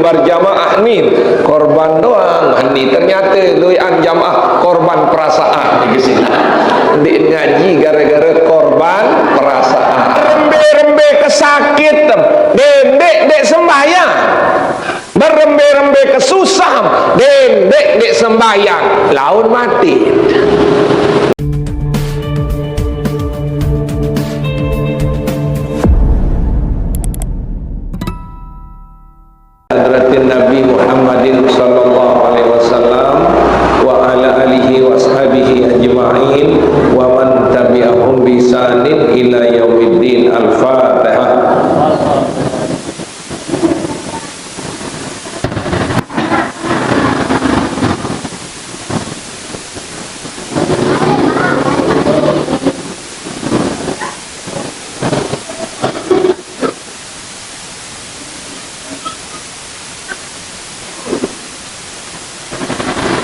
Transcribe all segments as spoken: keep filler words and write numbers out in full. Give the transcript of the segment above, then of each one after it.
Berjamaah ni korban doang, ni ternyata luean jamaah korban perasaan. Niki sila. Ndeq ngaji gara-gara korban perasaan. Rembe-rembe kesakit, dendeq ndeq sembahyang. Berembe-rembe kesusah, dendeq ndeq sembahyang, laun mati. Hadratin Nabi Muhammadin sallallahu alaihi wasallam wa ala alihi wa ashabihi ajma'in wa man tabi'ahum bi ihsanin ila yaumiddin. Al-Fatihah.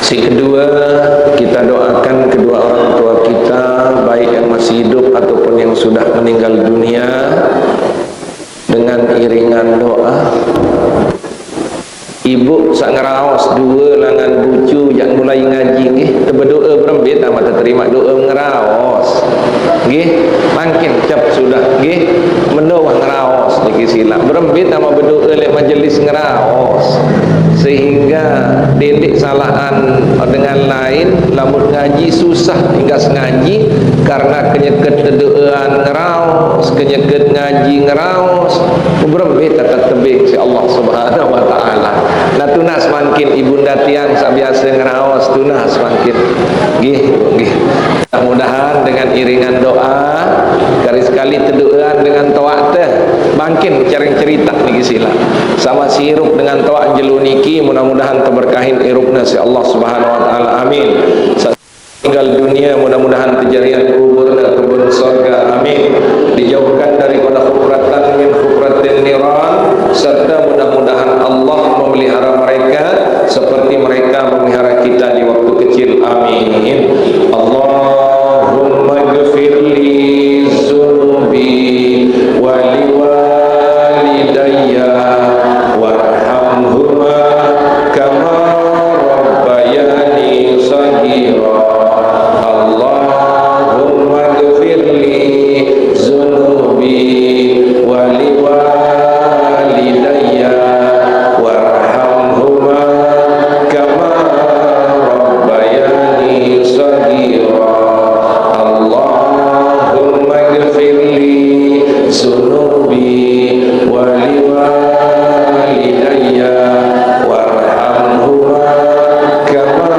Si kedua, kita doakan kedua orang tua kita, baik yang masih hidup ataupun yang sudah meninggal dunia, dengan iringan doa. Ibu saq ngeraos due langan bucu jaq mulai ngaji nggih, tebedoe berembe tama teterimaq doe ngeraos. Nggih, mangkin cep sudah nggih, mendo wah ngeraos niki silaq. Berembe tama bedoe leq majelis ngeraos. Sehingga dendeq salahan dengan lain, lamun ngaji susah inggas ngaji karena kenyeket tedoean ngeraos, kenyeket ngaji ngeraos. Berembe tetep tebeng siq Allah Subhanahu wa Ta'ala. Nah, tunas mangkin ibunda tiang saq biase ngeraos, tunas mangkin. Nggih, nggih. Mudah-mudahan dengan iringan doa, kari sekali tedoean dengan toaq te, mangkin cereng cerita niki silaq. Sama sirup dengan toaq jelo niki, mudah-mudahan teberkahin irupne siq Allah Subhanahu wa Ta'ala. Amin. Tinggal dunia, mudah-mudahan kejarian kuburnya kebun sorga. Amin. Dijauhkan daripada hufratan min hufratin niran, serta mudah-mudahan Allah memelihara mereka seperti mereka memelihara kita di waktu kecil. Amin. Allahumma gfirli zunubi wa liwalidayya warhamhuma kama rabbayani shaghira. Allahumma gfirli zunubi wa liwalidayya warhamhuma kama rabbayani shaghira. Allahumma gfirli zunubi wa liwalidayya warhamhuma kama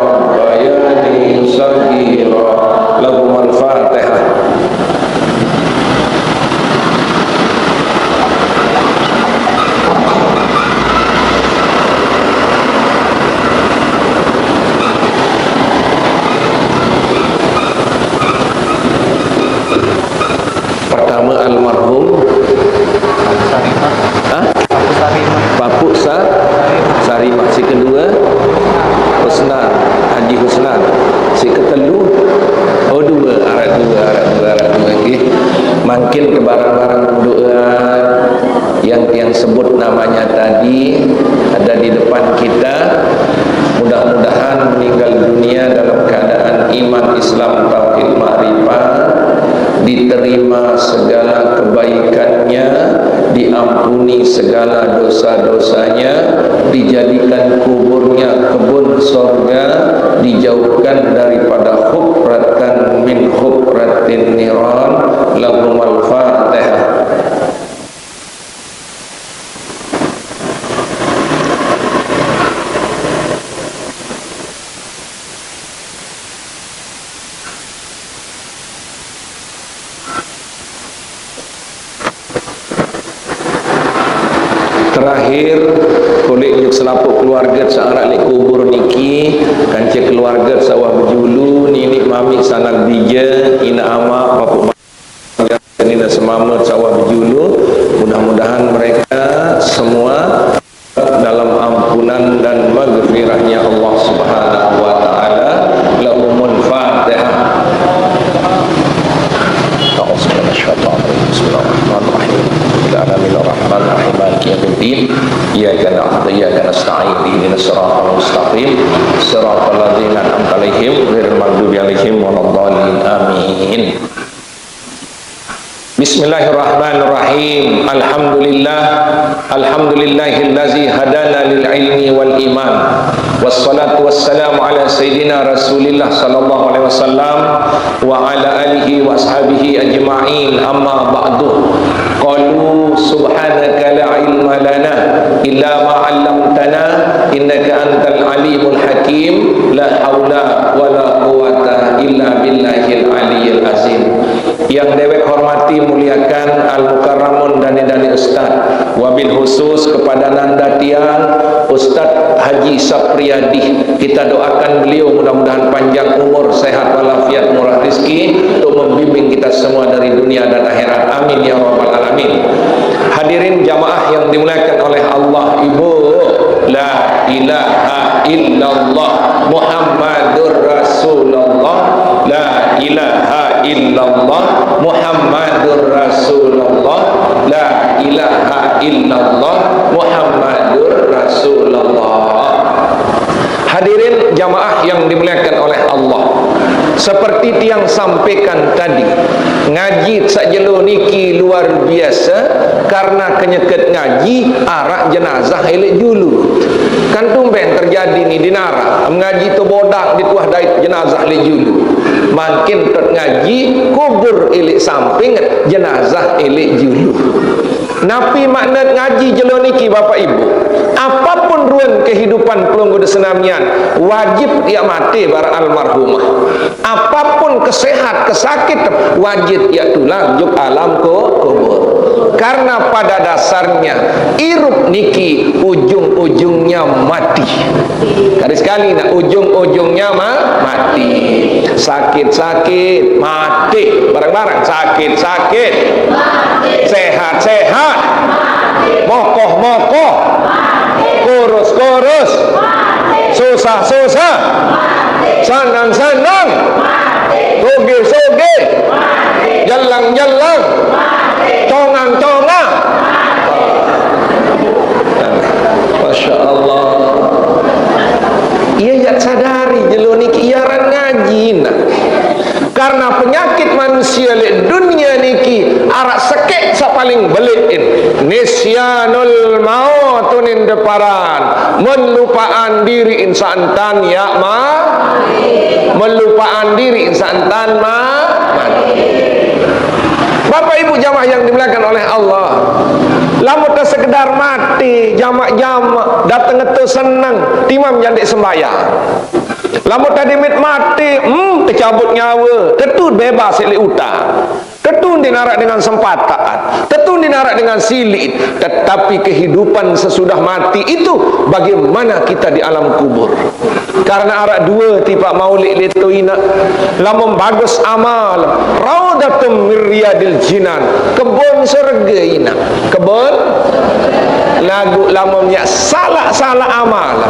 rabbayani shaghira. Lahumul Fatihah. Pertama almarhum, Sarimah. Hah? Aku Sarimah. Papuq Sa-, Sarimah. Si kedua, Husnan, Haji Husnan. Si ketelu, oh, dua, araq dua, araq dua, araq dua, nggih. Mangkin ke barang-barang doa yang tiang sebut namanya tadi ada di depan kita. Mudah-mudahan meninggal dunia dalam keadaan iman, Islam, tauhid, makrifat, diterima segala kebaikannya, diampuni segala dosa-dosanya, dijadikan kuburnya kebun sorga, dijauhkan daripada hufratan min hufratin niran, lahumul Fatihah. Terakhir, kulik juk selapuq keluarge saq araq leq kubur niki, kance keluarge saq wah bejulu, niniq mamiq, sanak bije, inaq amaq, papuq nine semame saq wah bejulu, mudah-mudahan mereka semua dalam ampunan dan maghfirahnya Allah Subhanahu wa Ta'ala. Lahumul Fatihah. A'udzu billahi minasyaitonir rajim. Bismillahirrahmanirrahim. Alhamdulillahirabbil alamin, arrahmanirrahim, maliki yaumiddin. إياك نعبد وإياك نستعين. اهدنا الصراط المستقيم. صراط الذين أنعمت عليهم غير المغضوب عليهم ولا الضالين. آمين. بسم الله الرحمن الرحيم. الحمد لله. الحمد لله الذي هدانا للعلم والإيمان. والصلاة والسلام على سيدنا رسول الله صلى الله عليه وسلم وعلى آله وأصحابه أجمعين. أما بعد. قالوا سبحانك لا علم لنا إلا ما علمتنا إنك أنت العليم الحكيم. لا حول ولا قوة إلا بالله العلي العظيم. Yang dewek hormati, muliakan, al-mukarramun, dane-dane ustad. Wabil khusus kepada nanda tiang, Ustad Haji Sapriyadi. Kita doakan beliau mudah-mudahan panjang umur, sehat walafiat, murah rizki untuk membimbing kita semua dari dunia dan akhirat. Amin ya rabbal alamin. Hadirin jamaah yang dimuliakan oleh Allah, Ibu, la ilaha illallah Muhammadur Rasulullah. La ilaha illallah Muhammadur Rasulullah. La ilaha illallah Muhammadur Rasulullah. Hadirin jamaah yang dimuliakan oleh Allah, seperti tiang sampaikan tadi, ngaji sajelo niki luar biasa. Karena kenyeket ngaji, arak jenazah elek julu. Kan tumben terjadi ni di narak, ngaji tu bodak dituah dait jenazah elek julu. Makin tot ngaji, kubur elek samping, jenazah elek julu. Napi makna ngaji jelo niki, Bapak Ibu? Apapun ruan kehidupan pelungguh senamian, wajib ia mate bara almarhumah. Apapun kesehat, kesakit, wajib ia tulang juk alam ko-, kubur. Karena pada dasarnya, irup niki ujung-ujungnya mati. Kali sekali nak, ujung-ujungnya ma-, mati. Sakit-sakit, mati. Bareng-bareng, sakit-sakit. Sehat-sehat. Mokoh-mokoh. Kurus-kurus. Susah-susah. Sanang-sanang. Sugih-sugih. Jalang-jalang. Congang-congang. Masya Allah. Ia jak sadari jelo niki ia aran ngaji nah. Karena penyakit manusia lek dunia niki arak sekek sa paling belik in. Nisyanul maut tunin deparan. Melupaan diri insan tan yak ma. Melupaan diri insan tan ma. Mati. Bapak Ibu jamaah yang dimuliakan oleh Allah, lamun tak sekedar mati, jamak-jamak, datang itu senang, timam jandik sembahyang. Lamun tadi mit mati, hmm, tercabut nyawa, tentu bebas silik utang. Tentu dinarak dengan sempataan, tentu dinarak dengan silik. Tetapi kehidupan sesudah mati itu, bagaimana kita di alam kubur? Karena arak dua tipak maulik leto ina. Lamun bagus amal, raudhatum min riyadil jinan, kebun surga ina. Kebun lagu. Lamun nya salah-salah amal,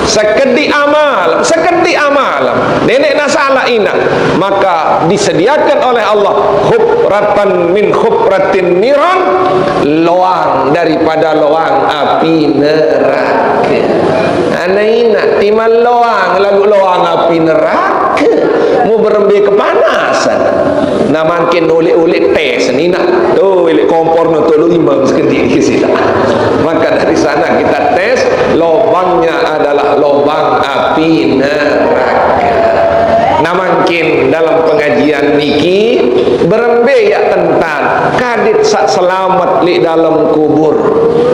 sekedi amal, sekedi amal, nenek na salah ina, maka disediakan oleh Allah hufratan min hufratin niran, loang daripada loang api neraka. Ana ina timan loang lagu loang api neraka. Mu berembe kepanasan. Nah, makin ulik-ulik tes ni nak. Tu ulik kompor no tolu imam sekedi di sini. Maka dari sana kita tes, lobangnya adalah lobang api neraka. Nah, makin dalam pengajian niki berembe ya tentang kadit sak selamat li dalam kubur.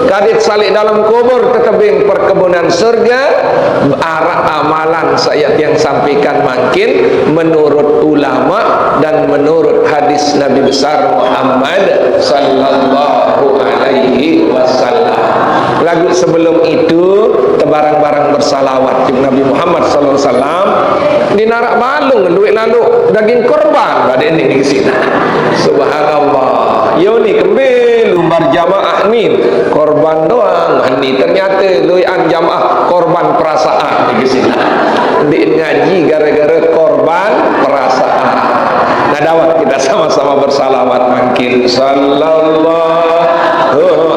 Kadit salik dalam kubur tetebing perkebunan surga. Arak amalan saya yang sampaikan makin menurut ulama dan menurut hadis Nabi besar Muhammad sallallahu alaihi wasallam. Lagu sebelum itu tebarang-barang bersalawat di Nabi Muhammad sallallahu alaihi wasallam. Dinarak balung duit lalu daging korban pada ini di sini. Subhanallah. Yo ni kembe lumbar jamaah ni korban doang. Ni ternyata luian jamaah korban perasaan di sini. Di ngaji gara-gara korban perasaan. Nah, dawat kita sama-sama bersalawat makin. Sallallahu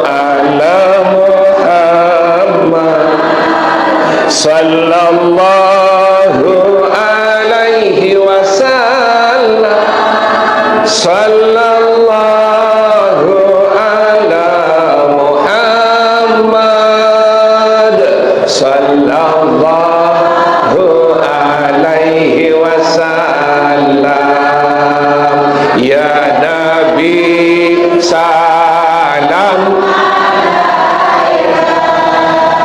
ala Muhammad. Sallallahu alaihi wasallam. Sallallahu ala Muhammad. Sallallahu alaihi wasallam. Ya Nabi, salam.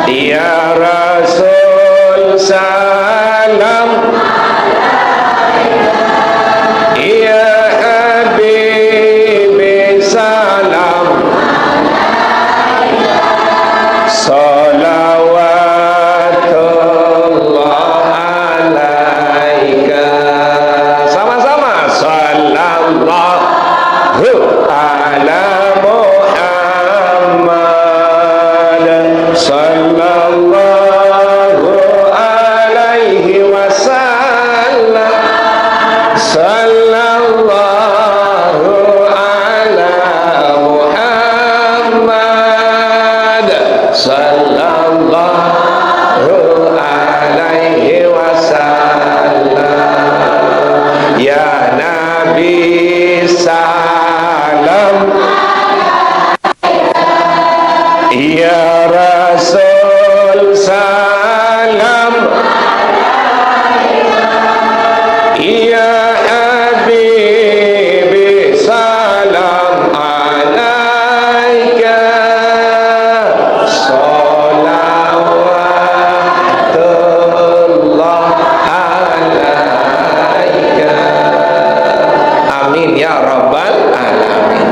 Ya Rasul, salam. Ya Habibi, salam. Salawatullah alaika. Sama-sama. Sallallahu ala Muhammad. Sallallahu alaihi wasallam. Sallallahu ala Muhammad. Sallallahu alaihi wasallam. Ya Nabi, salam. Ya Rasul, salam. Ya Habibi, salam alaika. Salawatullah alaika. Amin ya rabbal alamin.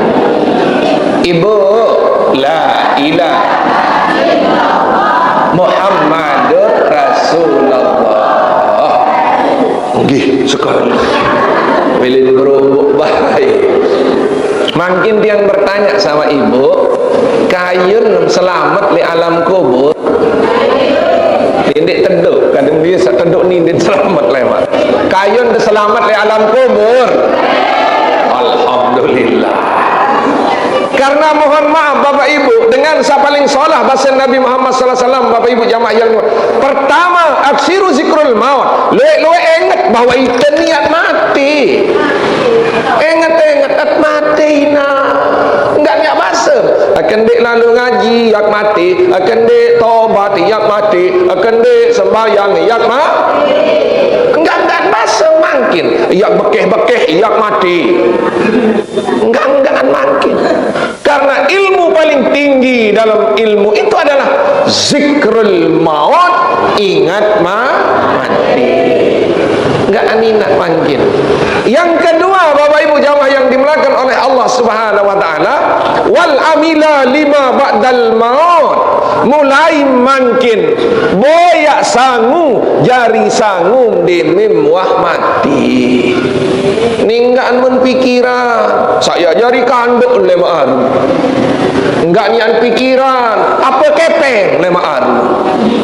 Ibu, la ilaha Muhammadur Rasulullah. Nggih, sekali. Bilin berumbuk bae. Mangkin tiang bertanya sama ibu, kayun selamat le alam kubur? Indik teduk, kadang dia sak teduk ni indik selamat le, Mak. Kayun selamat le alam kubur. Alhamdulillah. Karena mohon maaf Bapak Ibu, dengan sa paling salah bahasa Nabi Muhammad sallallahu alaihi wasallam, Bapak Ibu jamaah yang pertama, aksiru zikrul maut. Luwek-luwek inget bahwa ite niat mati. Inget-inget at mati, nah. Enggak niat basem. Akan dek lalu ngaji, yak mati. Akan dek tobat, yak mati. Akan dek sembahyang, yak mati. Enggak, enggak basem mangkin. Yak bekeh-bekeh, yak mati. Enggak, enggak mangkin. Karena ilmu paling tinggi dalam ilmu itu adalah zikrul maut, ingat ma-, mati. Enggak aninat mangkin. Yang kedua, Bapak Ibu jamaah yang dimuliakan oleh Allah Subhanahu wa taala, wal amila lima ba'dal maut. Mulai mangkin boyak sangu, jari sangu demim wah mati. Ninggaan men pikiran, saya jari kanduk le maaru. Enggak nian pikiran, apa kepeng le maaru.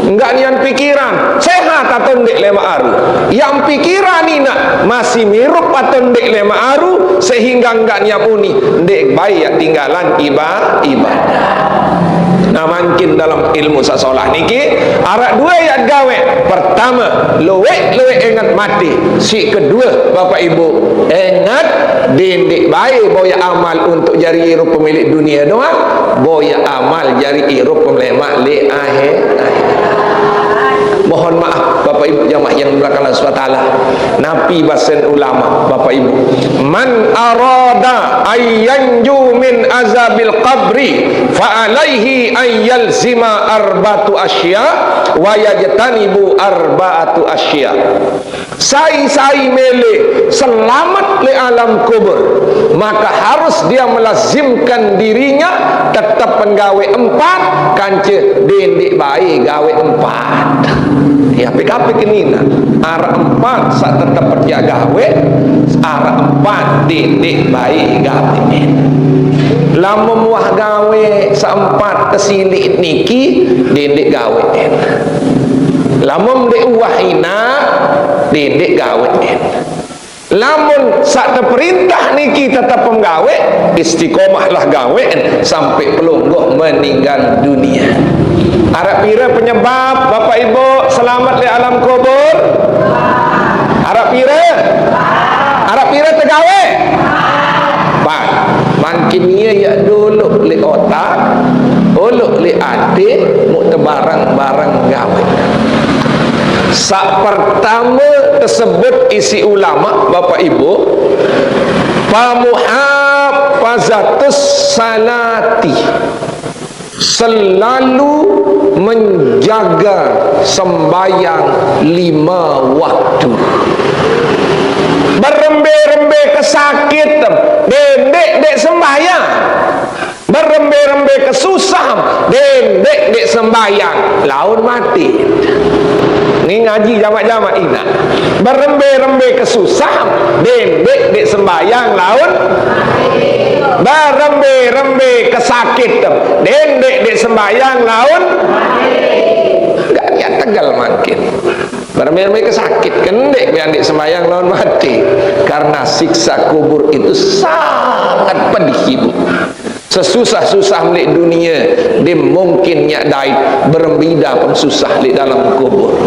Enggak nian pikiran, sehat atau ndek le maaru. Yang pikiran ina masih mirup atau ndek le maaru, sehingga enggak nian puni, ndek baik ya tinggalan iba-, ibadah. Nah, mangkin dalam ilmu sasolah niki, arak dua ya gawe. Pertama, luwek-luwek ingat mati. Si kedua, Bapak Ibu, ingat dindik baik boya amal untuk jari irup pemilik dunia doang, boya amal jari irup pemilik le akhir. Mohon maaf, Bapak Ibu jamaah yang dimuliakan Allah Subhanahu wa taala. Napi basen ulama, Bapak Ibu. Man arada ayyanju min azabil qabri fa alaihi ayyalzima arba'atu asya wa yajtanibu arba'atu asya. Sai-sai mele selamat le alam kubur, maka harus dia melazimkan dirinya tetap penggawe empat, kance dindik baik gawe empat. Ya, P K P kenina. Arak empat sak tetap kerja gawe, arak empat dindik baik gawe. Lamun wah gawe sak empat kesilik niki, dindik gawe. Lamun dek wah ina, dindik gawe. Lamun sak teperintah niki tetap penggawe, istiqomahlah gawe sampai pelungguh meninggal dunia. Arak pira penyebab, Bapak Ibu, selamat Dunia yak dulu lek otak, uluk lek ati, muk tebarang-barang gawe. Sak pertama tersebut isi ulama, Bapak Ibu, pamuhafazatus salati, selalu menjaga sembahyang lima waktu. Berembe-rembe kesakit, dendek dek sembahyang. Berembe-rembe kesusah, dendek dek sembahyang, laun mati. Ni ngaji jamak-jamak inak. Berembe-rembe kesusah, dendek dek sembahyang, laun. Berembe-rembe kesakit, dendek dek sembahyang, laun. Gak niat tegal makin. Berembe-rembe kesakit, kendek biar dek sembahyang, laun mati. Karena siksa kubur itu sangat pedih, Ibu. Sesusah-susah lek dunia, dia mungkin nyak dait berembida pun susah lek dalam kubur.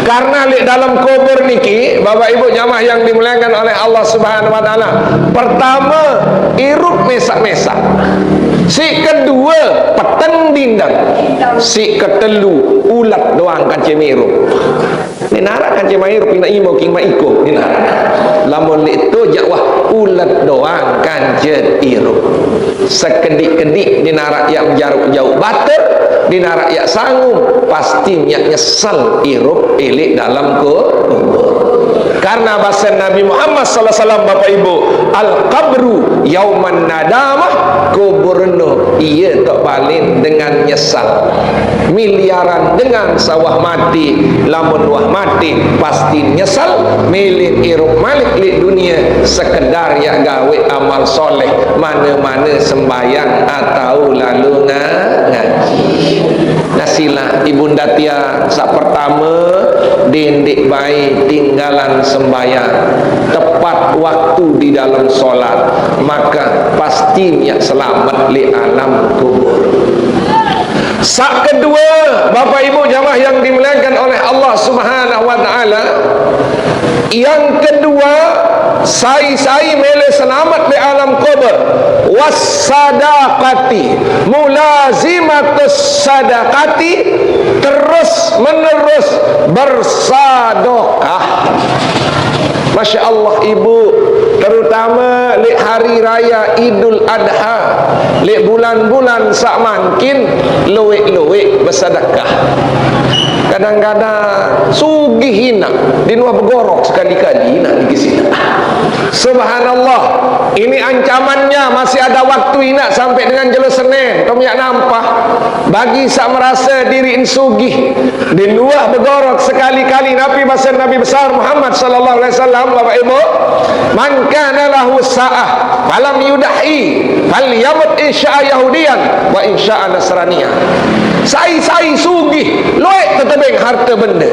Karena lek dalam kubur niki, Bapak Ibu jamaah yang dimuliakan oleh Allah Subhanahu wa Taala, pertama, irup mesak-mesak. Si kedua, peteng dindang. Si ketelu, ulat doang kancil mirup. Ni narak kancil mairup, ina imo king maiko, ni narak. Lamun lek tu jak wah ulat doang kancil irup. Sekedik-kedik ni narak yak menjaruk jauh bater, ni narak yak sanggup, pasti nyak nyesal irup ilik dalam kubur. Karena bahasa Nabi Muhammad sallallahu alaihi wasallam, Bapak Ibu, al qabru yauman nadamah, kubur nu iya tok balik dengan nyesal. Miliaran dengan sawah mati, lamun wah mati pasti nyesal, milih irup malik lek dunia sekedar yak gawe amal soleh, mana-mana sembahyang atau lalu nga-, ngaji. Nah sila ibunda tiang, sak pertama, dendik bae tinggalan sembahyang. Tepat waktu di dalam solat, maka pasti nyak selamat li alam kubur. Sak kedua, Bapak Ibu jamaah yang dimuliakan oleh Allah Subhanahu wa Taala, yang kedua, sai-sai mele selamat di alam kubur, was sadaqati, mulazimatus sadaqati, terus menerus bersadokah. Masya Allah, Ibu, terutama lek hari raya Idul Adha, lek bulan-bulan sak mangkin, luwek-luwek besedekah. Kadang-kadang sugih inak, di nuah begorok sekali-kali inak di sini. Subhanallah, ini ancamannya, masih ada waktu inak sampai dengan jelo Senin, tom yak nampah. Bagi sak merasa diri sugih, di nuah begorok sekali-kali, napi basa Nabi besar Muhammad sallallahu alaihi wasallam, Bapak Ibu, man kana lahu sa'ah falam yudahi, falyamut insya'a yahudiyan wa insya'a nasraniyan. Sai-sai sugih, luwek tetebeng harta benda,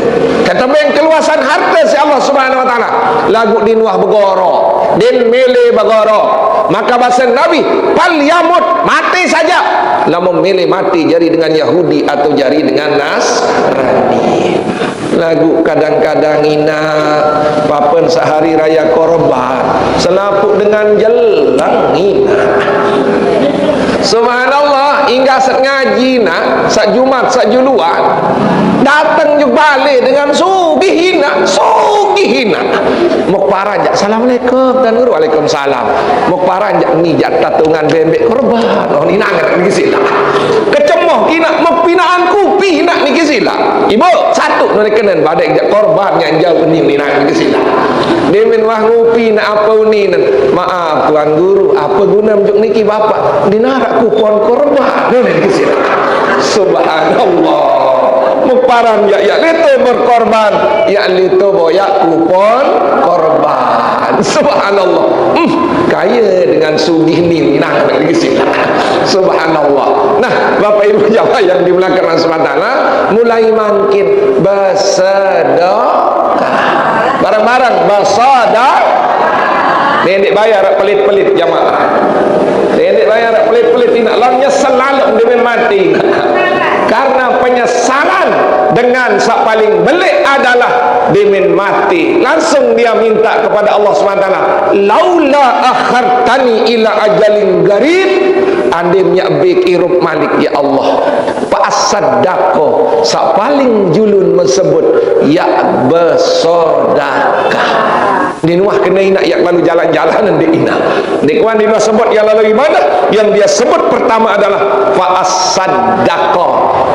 tetebeng keluasan harta si Allah Subhanahu wa Taala, lagu di nuah begorok, din mele begorok. Maka basa Nabi, falyamut, mati saja. Lamun mele mati jari dengan Yahudi atau jari dengan Nasrani. Lagu kadang-kadang inak, papen sehari raya korban, selapuk dengan jelang inak. Subhanallah, inggah sat ngaji inak, sat Jumat, sat juluan, datang je balik dengan sugih inak, sugih inak. Muk paran jak, "Assalamualaikum, Tuan Guru." "Waalaikumsalam." Muk paran jak, "Ni jak tatungan bembek korban." Oh, ni nangat ni sila. Kecemoh inak, muk pinaan kupi inak ni sila. Ibu, satu nuri kenen badek jak korban yang jauh ni, ni nangat ni sila. Demen wah ngupi nak apa uni nen. "Maaf, Tuan Guru, apa guna menjuk niki Bapak?" "Dinarak kupon korban." Ni ni sila. Subhanallah. Muk paran yak, yak lito berkorban, yak lito boyak kupon korban. Subhanallah. Hmm, kaya dengan sugih ni, ni nah, lagi sila. Subhanallah. Nah, Bapak Ibu jamaah yang dimuliakan Allah Subhanahu wa Taala, mulai mangkin besedekah. Bareng-bareng besedekah. Ni ndik bayar pelit-pelit jamaah. Ni ndik bayar pelit-pelit inak, laun nyesel lalok demen mati. Karena penyesalan dengan sak paling belik adalah Dimin mati, langsung dia minta kepada Allah Subhanahu wa Taala, "Laula akhartani ila ajalin qarib, andin nyak bik irup malik, ya Allah, fa asaddaqa, sak paling julun mesebut yak besedekah." Din wah kena inak yak lalu jalan-jalan ndik inak. Ndik wan din wah sebut yang lalu ibadah, yang dia sebut pertama adalah fa asaddaqa,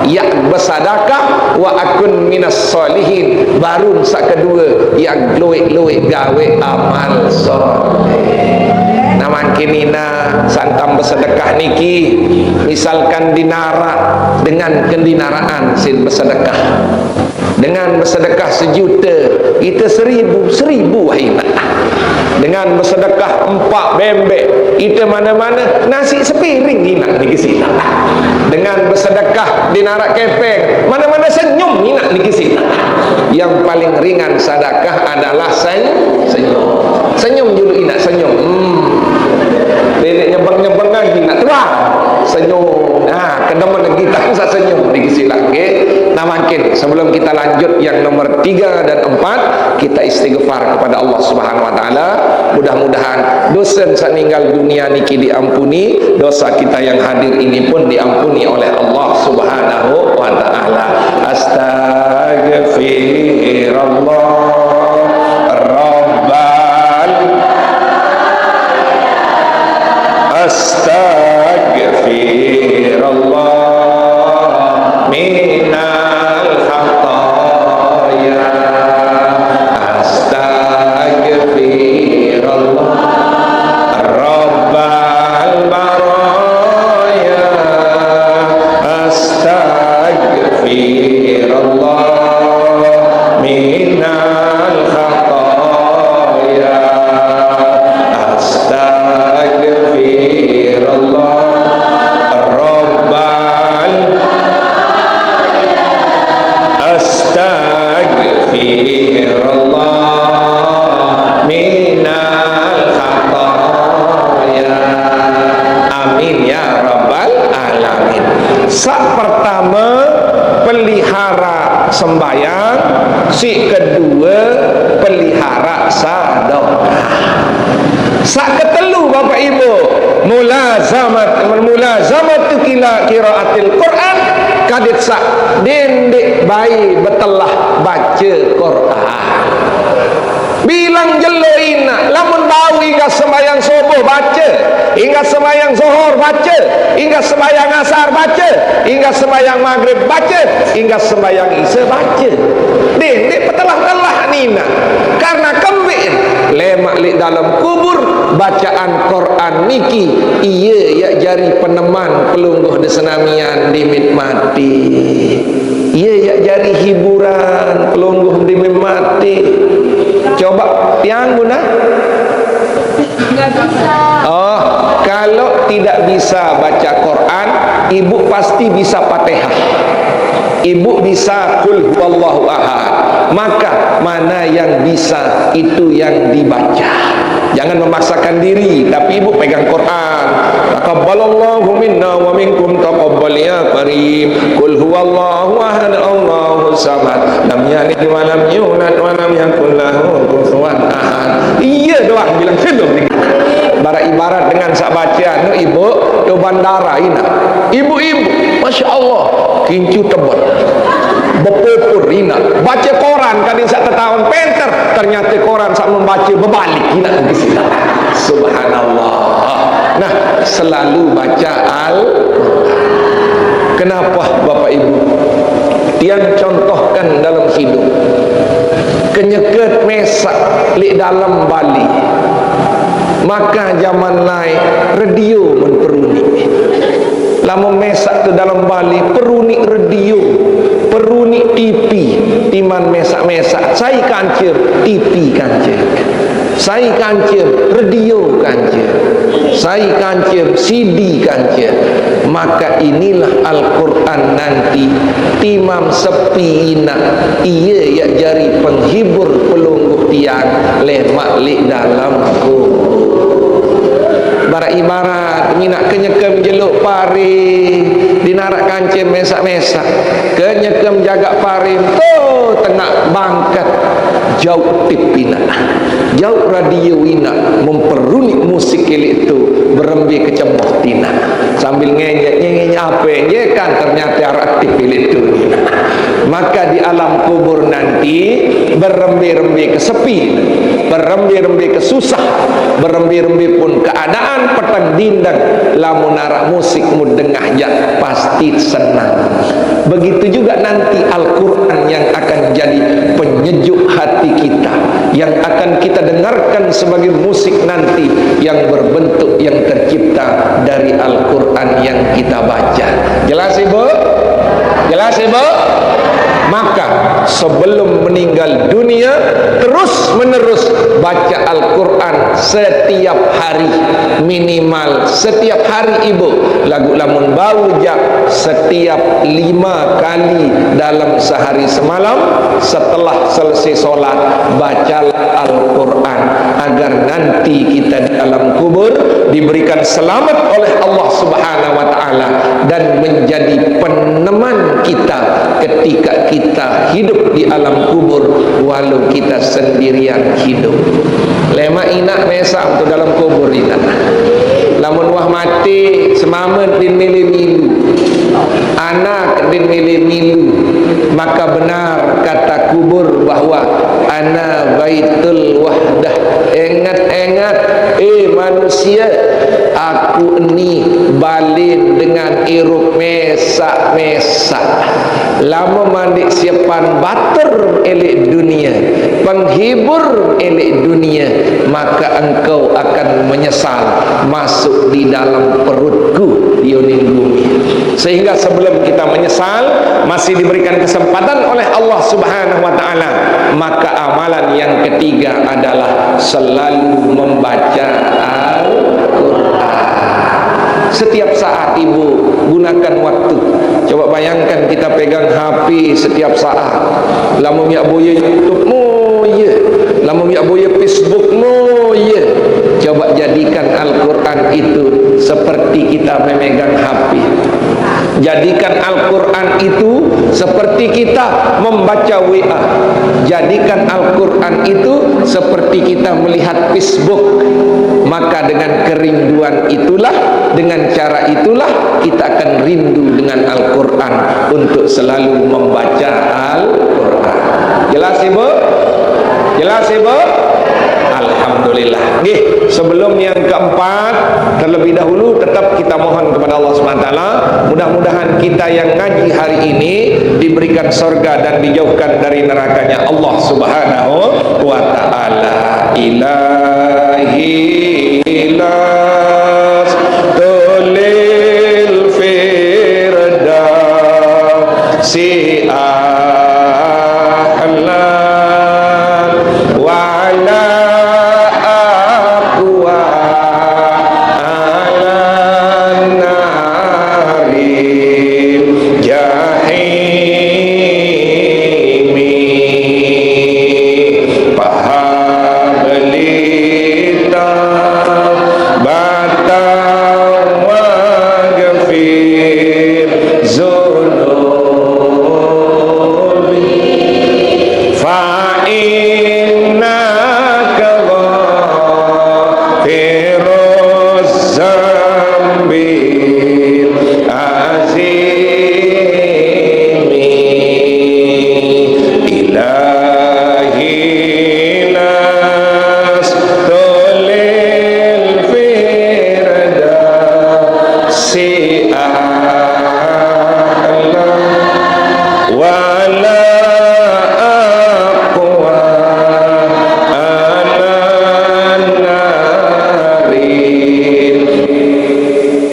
yak besedekah, wa akun minas solihin, baru sak kedua, yak luik-luik gawe amal soleh. Nah, makin ina santam besedekah niki, misalkan dinarak dengan kendinaraan sin besedekah. Dengan besedekah sejuta, kita seribu, seribu wahina. Dengan besedekah empat bembek, kita mana-mana nasi sepiring inak di sini. Dengan besedekah dinarak kepeng, mana-mana senyum inak di sini. Yang paling ringan sedekah adalah sen-, senyum. Senyum dulu inak, senyum. Hmm. Nenek nyebeng-nyebeng lagi nak tuah. Senyum. Nah, kedemen kita sa senyum di sini, okey. Nah, makin sebelum kita lanjut yang nomor tiga dan empat, kita istighfar kepada Allah Subhanahu wa Taala. Mudah-mudahan dosa sak ninggal dunia niki diampuni, dosa kita yang hadir ini pun diampuni oleh Allah Subhanahu wa Taala. Astagfirullah Rabbal, astagfirullah minal khataya. Astagfirullah Rabbal baraya. Astagfirullah minal khataya. Astagfirullah Rabbal, astagfirullah minal khataya. Amin ya rabbal alamin. Sak pertama, pelihara sembayang, si kedua, pelihara sedekah. Sak ketelu, Bapak Ibu, mulazamat, mulazamatu kila qiraatil Quran, kadit sak dindik bai betelah baca Quran. Bilang jelo inak, lamun bau inggah sembayang subuh baca, inggah sembayang zuhur baca, inggah sembayang asar baca, inggah sembayang maghrib baca, inggah sembayang isya baca. Dindik petelah-telah nina. Karena kembik lemak lik dalam kubur, bacaan Quran niki, iya yak jari peneman pelungguh di senamian dimit mati. Iya yak jari hiburan pelungguh dimit mati. Coba tiang guna. Oh, kalau tidak bisa baca Quran, ibu pasti bisa Fatihah. Ibu bisa Qul huwallahu ahad. Maka mana yang bisa itu yang dibaca. Jangan memaksakan diri, tapi ibu pegang Quran. Taqabbalallahu minna wa minkum taqabbal ya karim. Qul huwallahu ahad Allahus samad. Lam yalid wa lam yulad wa lam yakul lahu kufuwan ahad. Iya doang bilang belum. Ibarat-ibarat dengan sak bacaan tu ibu tu bandara ina. Ibu-ibu, masya Allah, kincu tebal. Bepupur ina. Baca koran kadin sak tetaun penter, ternyata koran sak membaca bebalik ina ke sini. Subhanallah. Nah, selalu baca Al-Quran. Kenapa, Bapak Ibu? Tiang contohkan dalam hidup. Kenyeket mesak lik dalam bali. Maka zaman lai radio mun perunik. Lamun mesak tu dalam bali, perunik radio, perunik T V, timan mesak-mesak. Sai kancil, T V kancil. Sai kancil, radio kancil. Sai kancil, C D kancil. Maka inilah Al-Quran nanti, timam sepi inak, iya yak jari penghibur pelungguh tiang, lemak lik dalam kubur. Ibarat-ibarat, nginak ke nyekem jeluk pari, dinarak kancem mesak-mesak, ke nyekem jagak pari, tu tengah bangkat. Jauh tip inak, jauh radio inak, memperunik musik kilik tu, berembe kecemoh tinak. Sambil ngenyek, ngenyek apa je kan, ternyata arak tip kilik tu. Maka di alam kubur nanti, berembe-rembe kesepi, berembe-rembe kesusah, berembe-rembe pun keadaan petang dindang, lamun arak musik mu dengah jak pasti senang. Begitu juga nanti Al-Quran yang akan jadi penyejuk hati kita, yang akan kita dengarkan sebagai musik nanti yang berbentuk, yang tercipta dari Al-Quran yang kita baca. Jelas, Ibu? Jelas, Ibu? Maka sebelum meninggal dunia, terus menerus baca Al-Quran setiap hari, minimal setiap hari, Ibu. Lagu lamun bau jak, setiap lima kali dalam sehari semalam, setelah selesai sholat, bacalah Al-Quran, agar nanti kita di alam kubur diberikan selamat oleh Allah Subhanahu wa Ta'ala dan menjadi peneman kita ketika kita hidup di alam kubur, walau kita sendirian hidup. Lemak inak mesam tu dalam kubur inak. Lamun wah mati, semamet din milih milu, anak din milih milu, maka benar kata kubur bahwa ana baitul wahdah. Ingat-ingat, eh manusia, aku ni balin dengan irup mesak-mesak. Lama mandik siapan bater elek dunia, penghibur elek dunia, maka engkau akan menyesal masuk di dalam perutku di unin bumi. Sehingga sebelum kita menyesal, masih diberikan kesempatan oleh Allah Subhanahu wa Ta'ala, maka amalan yang ketiga adalah selalu membaca Al-Quran. Setiap saat, Ibu, gunakan waktu. Coba bayangkan kita pegang H P setiap saat. Lamun ya boya YouTube mu, ya. Lamun ya boya Facebook mu, ya. Coba jadikan Al-Quran itu seperti kita memegang H P. Jadikan Al-Quran itu seperti kita membaca W A. Jadikan Al-Quran itu seperti kita melihat Facebook. Maka dengan kerinduan itulah, dengan cara itulah, kita akan rindu dengan Al-Quran untuk selalu membaca Al-Quran. Jelas, Ibu? Jelas, Ibu? Alhamdulillah. Nggih, sebelum yang keempat, terlebih dahulu tetap kita mohon kepada Allah Subhanahu wa Ta'ala, mudah-mudahan kita yang ngaji hari ini diberikan surga dan dijauhkan dari nerakanya Allah Subhanahu wa Ta'ala. Ila